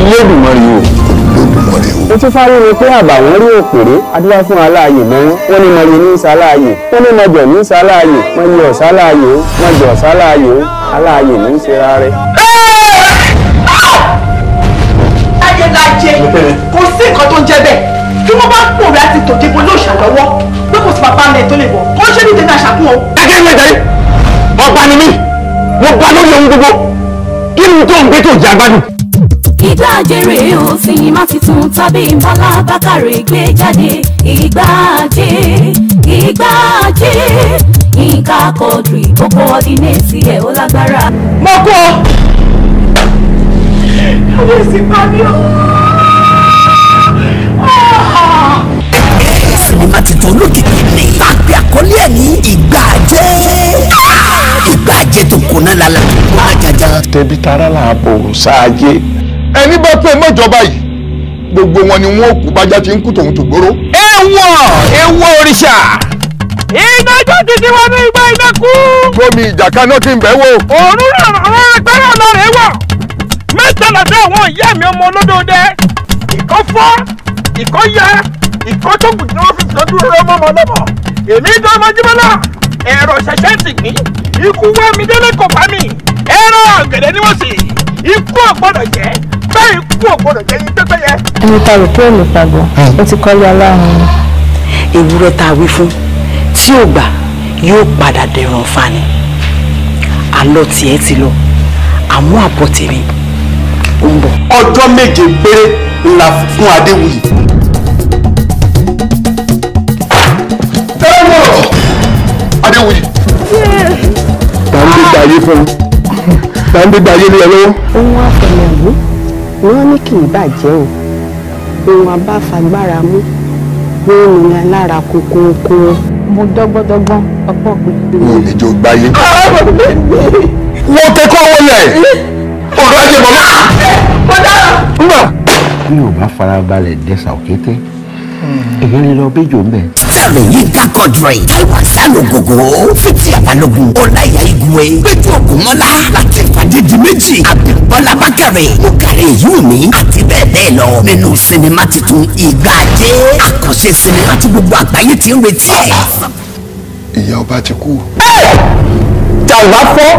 Olódùmarè o. Olódùmarè o. Mo tún fárí ni pé àbàwọ́n rí òpèré adúlá fún aláàyè mọ́ wọn. Wọ́n ní mọye ní sáláàyè, wọ́n ní mọjọ̀ ní sáláàyè, mọye ọ̀sáláàyè o, mọjọ̀ ọ̀sáláàyè o, aláàyè ní í ṣera rẹ̀. Láyé kò sí nǹkan tó ń jẹ́ bẹ́ẹ̀ tí wọ́n bá pòrò àti tòdìbò lóòṣà lọ́wọ́ pé kò sí bàbá mi tó lè bọ̀ kó ṣe ní tèmi àṣàkùn o. Gẹ́gẹ́ bí ẹ̀jẹ̀ ọba ni mí, mo bá lórí ohun gbogbo, kí ni tó ń gbé tó jẹ́ agbádùn. Ìgbà Ajé o, sinimá titun tàbí Bọ́lá Bákàrè gbé jáde. Ìgbà Ajé, Ìgbà Ajé, Yínká Quadri ó kọ́ọ̀dínétì ẹ̀ ó lágbára. Mo kú ọ. Àwọn èsì pa mí o. Sinimá titun olókìkí ni tàbí àkọlé ẹ̀ ní Ìgbà Ajé. Ìgbà Ajé tó kóná lálá wá jaja. Tẹbi tara là bò ṣáájé. Ẹni bá pé mọ́jọba yìí gbogbo wọn ni wọn kú bájá ti ń kú tòun tó gbóró. Ewọ ewọ òrìṣà ìdájọ́ títí wọn ní ìgbà iná kú. Gómi ìjàkà náà ti ń bẹ̀ wò. Òórùn àwọn ẹgbẹ́rún ọlọ́rẹ̀ wọ̀ mẹ́ta lọ́dọ̀ àwọn ìyá mi ọmọ olódòdẹ ìkọ́ fọ́ ìkọ́ ya ìkọ́ tó kù tí wọ́n fi tọ́jú rẹ mọ́mọ́ lọ́mọ. Èmi tó ọmọ jíbọ́lá ẹ̀rọ ṣẹ̀ṣẹ̀ ti gbìn ikú wá mi délé kò bá mi ẹ̀rọ ọ̀gẹ̀dẹ̀ ni wọ́n sì ikú ò gbọ́dọ̀ jẹ́ bẹ́ẹ̀ ikú ò gbọ́dọ̀ jẹ́ yín pẹ́pẹ́yẹ. Ẹni ta rò pé ò lè pàgọ́ ó ti kọ́lé aláàrùn ni. Ewúrẹ́ tá a wí fún tí ò gbà yóò padà dẹ̀rùn fani. Àlọ́ tiẹ̀ ti lọ àmú àbọ̀ tèmi ó ń bọ̀. Ọjọ́ méje péré la fún Adéwuyì. Adéwuyì. Tàǹdé gbàyé fún un, tàǹdé gbàyé ní ẹ lọ́wọ́. Ohun àfẹlẹ̀mú ni wọ́n ní kì í bàjẹ́ o, ohun abáfagbára mú ní ní alára kókóókó. Mo dọ́gbọ́dọ́gbọ́n ọgbọ́n pé. Mo ní jọ gbáyé. Wọ́n kẹ́kọ̀ọ́ wọlé ọ̀rọ̀ ajé mọ́mọ́. Bí o bá farabalẹ̀ dẹ́sà òkété èyí lè lọ bẹ́jọ́ ń bẹ̀. Starring Yínká Quadri, Táíwò Hassan Ogogo, Fathia Balogun, Ọláìyá Igwe, Péjú Ògúnmọ́lá, Lateef Adédìméjì, Abímbọ́lá Bákàrè, Mukare Yúmi àti bẹ́ẹ̀ bẹ́ẹ̀ lọ. Nínú sinimá titun Ìgbà Ajé, àkànṣe sinimá tí gbogbo àgbáyé ti ń retí ẹ̀. Ìyá ọba ti kú. Jàǹbá fọ́